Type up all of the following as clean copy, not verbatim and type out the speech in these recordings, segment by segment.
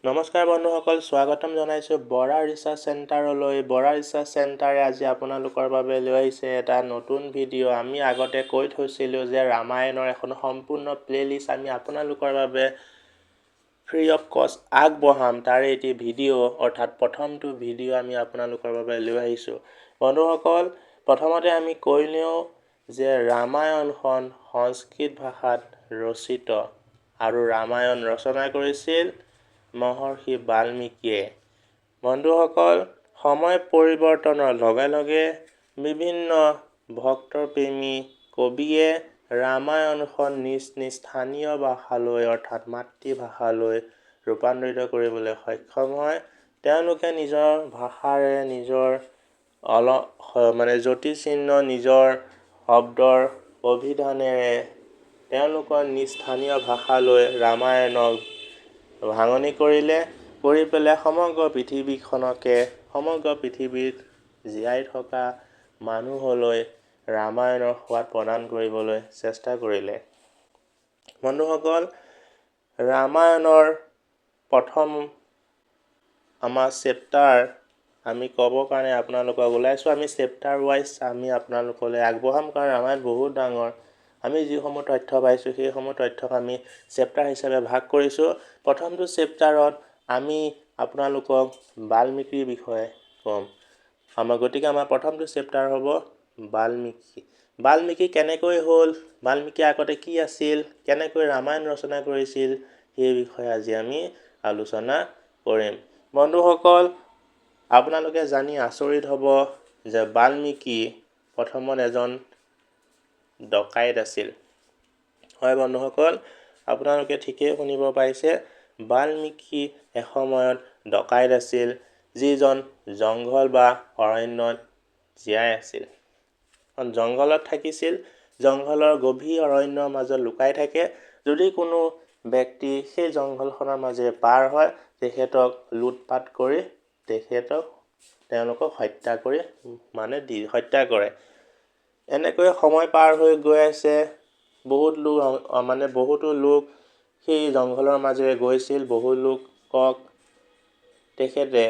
নমস্কাৰ বন্ধুসকল, স্বাগতম জনাইছোঁ বৰা ৰিচাৰ্চ চেণ্টাৰলৈ। বৰা ৰিচাৰ্চ চেণ্টাৰে আজি আপোনালোকৰ বাবে লৈ আহিছে এটা নতুন ভিডিঅ'। আমি আগতে কৈ থৈছিলোঁ যে ৰামায়ণৰ এখন সম্পূৰ্ণ প্লে'লিষ্ট আমি আপোনালোকৰ বাবে ফ্ৰী অফ কষ্ট আগবঢ়াম। তাৰে এটি ভিডিঅ', অৰ্থাৎ প্ৰথমটো ভিডিঅ' আমি আপোনালোকৰ বাবে লৈ আহিছোঁ। বন্ধুসকল, প্ৰথমতে আমি কৈ লওঁ যে ৰামায়ণখন সংস্কৃত ভাষাত ৰচিত আৰু ৰামায়ণ ৰচনা কৰিছিল মহৰ্ষি বাল্মীকিয়ে। বন্ধুসকল, সময় পৰিৱৰ্তনৰ লগে লগে বিভিন্ন ভক্তপ্ৰেমী কবিয়ে ৰামায়ণখন নিজ নিজ স্থানীয় ভাষালৈ, অৰ্থাৎ মাতৃভাষালৈ ৰূপান্তৰিত কৰিবলৈ সক্ষম হয়। তেওঁলোকে নিজৰ ভাষাৰে নিজৰ অলপ মানে যতিচিহ্ন, নিজৰ শব্দৰ অভিধানেৰে তেওঁলোকৰ নিজ স্থানীয় ভাষালৈ ৰামায়ণক ভাঙনি কৰিলে, কৰি পেলাই সমগ্ৰ পৃথিৱীখনকে, সমগ্ৰ পৃথিৱীত জীয়াই থকা মানুহলৈ ৰামায়ণৰ সোৱাদ প্ৰদান কৰিবলৈ চেষ্টা কৰিলে। বন্ধুসকল, ৰামায়ণৰ প্ৰথম আমাৰ চেপ্টাৰ আমি ক'বৰ কাৰণে আপোনালোকক ওলাইছোঁ। আমি চেপ্টাৰ ৱাইজ আমি আপোনালোকলৈ আগবঢ়াম, কাৰণ ৰামায়ণ বহুত ডাঙৰ। আমি যিসমূহ তথ্য পাইছোঁ, সেইসমূহ তথ্যক আমি চেপ্টাৰ হিচাপে ভাগ কৰিছোঁ। প্ৰথমটো চেপ্টাৰত আমি আপোনালোকক বাল্মীকিৰ বিষয়ে ক'ম। গতিকে আমাৰ প্ৰথমটো চেপ্টাৰ হ'ব বাল্মীকি। বাল্মীকি কেনেকৈ হ'ল, বাল্মীকি আগতে কি আছিল, কেনেকৈ ৰামায়ণ ৰচনা কৰিছিল, সেই বিষয়ে আজি আমি আলোচনা কৰিম। বন্ধুসকল, আপোনালোকে জানি আচৰিত হ'ব যে বাল্মীকি প্ৰথমত এজন ডকাইত আছিল। হয় বন্ধুসকল, আপোনালোকে ঠিকেই শুনিব পাইছে, বাল্মীকি এসময়ত ডকাইত আছিল, যিজন জংঘল বা অৰণ্যত জীয়াই আছিল, জংঘলত থাকিছিল, জংঘলৰ গভীৰ অৰণ্যৰ মাজত লুকাই থাকে। যদি কোনো ব্যক্তি সেই জংঘলখনৰ মাজেৰে পাৰ হয়, তেখেতক লুটপাত কৰি তেখেতক তেওঁলোকক হত্যা কৰি মানে দি হত্যা কৰে। এনেকৈ সময় পাৰ হৈ গৈ আছে। বহুত লোক, মানে বহুতো লোক সেই জংঘলৰ মাজেৰে গৈছিল, বহু লোকক তেখেতে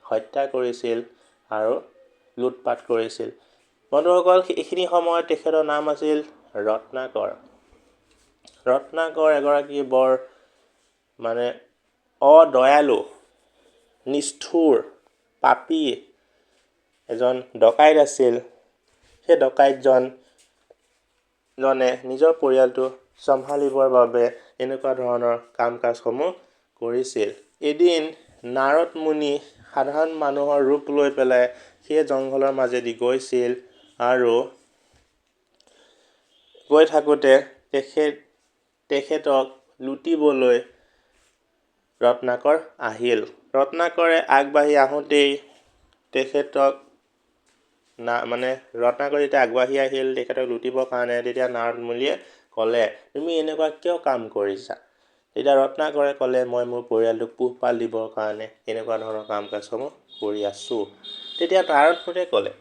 হত্যা কৰিছিল আৰু লুটপাত কৰিছিল। বন্ধুসকল, এইখিনি সময়ত তেখেতৰ নাম আছিল ৰত্নাকৰ। ৰত্নাকৰ এগৰাকী বৰ মানে অদয়ালু, নিষ্ঠুৰ, পাপী এজন ডকাইত আছিল। সেই ডকাইতজন জনে নিজৰ পৰিয়ালটো চম্ভালিবৰ বাবে এনেকুৱা ধৰণৰ কাম কাজসমূহ কৰিছিল। এদিন নাৰদ মুনি সাধাৰণ মানুহৰ ৰূপ লৈ পেলাই সেই জংঘলৰ মাজেদি গৈছিল আৰু গৈ থাকোঁতে তেখেতক লুটিবলৈ ৰত্নাকৰ আহিল। ৰত্নাকৰে আগবাঢ়ি আহোঁতেই তেখেতক না মানে ৰত্নাকৰ যেতিয়া আগবাঢ়ি আহিল তেখেতক লুটিবৰ কাৰণে, তেতিয়া নাৰদ মুনিয়ে ক'লে, তুমি এনেকুৱা কিয় কাম কৰিছা? তেতিয়া ৰত্নাকৰে ক'লে, মই মোৰ পৰিয়ালটোক পোহপাল দিবৰ কাৰণে এনেকুৱা ধৰণৰ কাম কাজসমূহ কৰি আছোঁ। তেতিয়া নাৰদ মুনিয়ে ক'লে,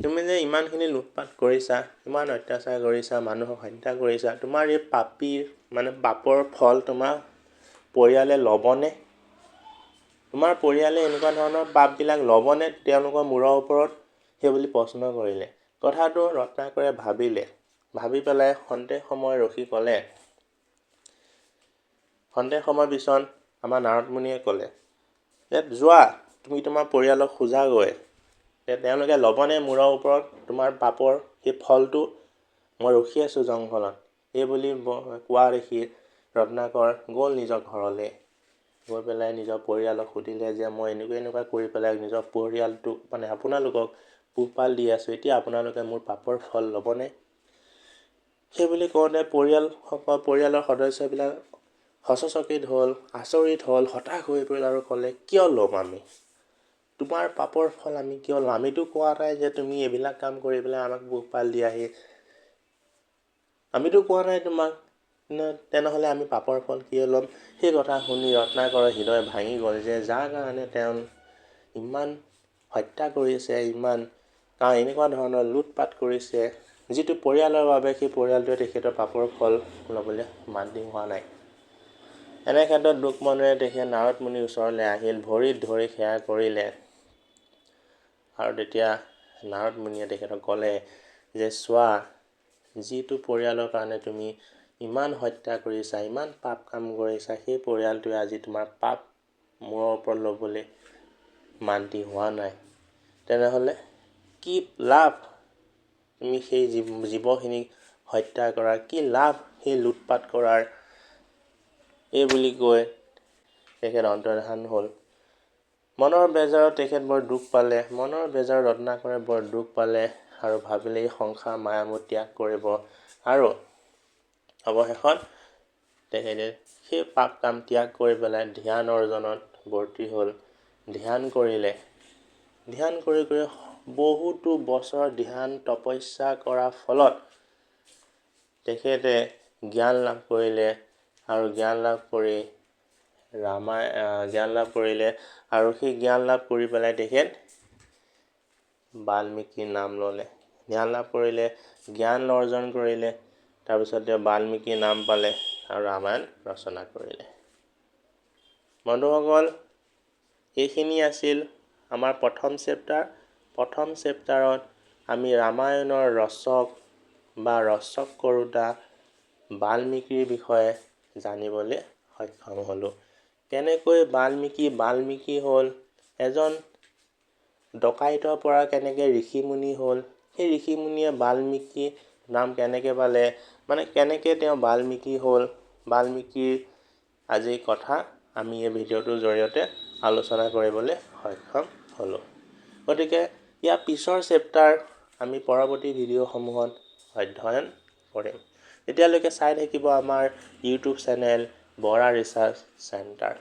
তুমি যে ইমানখিনি লুটপাত কৰিছা, ইমান অত্যাচাৰ কৰিছা, মানুহক হত্যা কৰিছা, তোমাৰ এই পাপীৰ মানে পাপৰ ফল তোমাৰ পৰিয়ালে ল'বনে? তোমাৰ পৰিয়ালে এনেকুৱা ধৰণৰ পাপবিলাক ল'বনে তেওঁলোকৰ মূৰৰ ওপৰত? সেই বুলি প্ৰশ্ন কৰিলে। কথাটো ৰত্নাকৰে ভাবিলে। ভাবি পেলাই খন্তেক সময় ৰখি ক'লে, খন্তেক সময় পিছত আমাৰ নাৰদ মুনিয়ে ক'লে যে যোৱা, তুমি তোমাৰ পৰিয়ালক খোজাগৈ যে তেওঁলোকে ল'বনে মূৰৰ ওপৰত তোমাৰ পাপৰ সেই ফলটো? মই ৰখি আছোঁ জংঘলত। এই বুলি কোৱা দেখি ৰত্নাকৰ গ'ল নিজৰ ঘৰলৈ। গৈ পেলাই নিজৰ পৰিয়ালক সুধিলে যে মই এনেকুৱা এনেকুৱা কৰি পেলাই নিজৰ পৰিয়ালটোক, মানে আপোনালোকক পোহপাল দি আছোঁ, এতিয়া আপোনালোকে মোৰ পাপৰ ফল ল'বনে? সেই বুলি কওঁতে পৰিয়ালৰ সদস্যবিলাক হতচকিত হ'ল, আচৰিত হ'ল, হতাশ হৈ পৰিল আৰু ক'লে, কিয় ল'ম আমি তোমাৰ পাপৰ ফল? আমি কিয় ল'ম? আমিতো কোৱা নাই যে তুমি এইবিলাক কাম কৰি পেলাই আমাক পোহপাল দিয়াহি, আমিতো কোৱা নাই তোমাক, তেনেহ'লে আমি পাপৰ ফল কিয় ল'ম? সেই কথা শুনি ৰত্নাকৰৰ হৃদয় ভাঙি গ'ল যে যাৰ কাৰণে তেওঁ ইমান হত্যা কৰিছে, ইমান এনেকুৱা ধৰণৰ লুটপাত কৰিছে, যিটো পৰিয়ালৰ বাবে, সেই পৰিয়ালটোৱে তেখেতৰ পাপৰ ফল ল'বলৈ মান্তি হোৱা নাই। এনে ক্ষেত্ৰত দুখ মনেৰে তেখেত নাৰদ মুনিৰ ওচৰলৈ আহিল, ভৰিত ধৰি সেৱা কৰিলে। আৰু তেতিয়া নাৰদ মুনিয়ে তেখেতক ক'লে যে চোৱা, যিটো পৰিয়ালৰ কাৰণে তুমি ইমান হত্যা কৰিছা, ইমান পাপ কাম কৰিছা, সেই পৰিয়ালটোৱে আজি তোমাৰ পাপ মূৰৰ ওপৰত ল'বলৈ মান্তি হোৱা নাই। তেনেহ'লে কি লাভ তুমি সেই জীৱখিনিক হত্যা কৰাৰ, কি লাভ সেই লুটপাত কৰাৰ, এই বুলি কৈ তেখেত অন্তৰ্ধান হ'ল। মনৰ বেজাৰত তেখেত বৰ দুখ পালে। মনৰ বেজাৰত ৰত্নাকৰে বৰ দুখ পালে আৰু ভাবিলে এই সংসাৰ মায়ামোহ ত্যাগ কৰিব। আৰু অৱশেষত তেখেতে সেই পাপ কাম ত্যাগ কৰি পেলাই ধ্যান অৰ্জনত ব্ৰতী হ'ল। ধ্যান কৰিলে। ধ্যান কৰি কৰি বহুতো বছৰ ধ্যান তপস্যা কৰাৰ ফলত তেখেতে জ্ঞান লাভ কৰিলে। আৰু জ্ঞান লাভ কৰি জ্ঞান লাভ কৰিলে আৰু সেই জ্ঞান লাভ কৰি পেলাই তেখেত বাল্মীকিৰ নাম ল'লে। জ্ঞান লাভ কৰিলে, জ্ঞান অৰ্জন কৰিলে, তাৰপিছত তেওঁ বাল্মীকিৰ নাম পালে আৰু ৰামায়ণ ৰচনা কৰিলে। বন্ধুসকল, এইখিনি আছিল আমাৰ প্ৰথম চেপ্টাৰ। প্ৰথম চেপ্টাৰত আমি ৰামায়ণৰ ৰচক বা ৰচক কৰোঁতা বাল্মীকিৰ বিষয়ে জানিবলৈ সক্ষম হ'লোঁ। কেনেকৈ বাল্মীকি বাল্মীকি হ'ল, এজন ডকাইতৰ পৰা কেনেকৈ ঋষিমুনি হ'ল, সেই ঋষিমুনিয়ে বাল্মীকি নাম কেনেকৈ পালে, মানে কেনেকৈ তেওঁ বাল্মীকি হ'ল, বাল্মীকিৰ আজি কথা আমি এই ভিডিঅ'টোৰ জৰিয়তে আলোচনা কৰিবলৈ সক্ষম হ'লোঁ। গতিকে ইয়াৰ পিছৰ চেপ্টাৰ আমি পৰৱৰ্তী ভিডিঅ'সমূহত অধ্যয়ন কৰিম। এতিয়ালৈকে চাই থাকিব আমাৰ YouTube channel Bora research centre.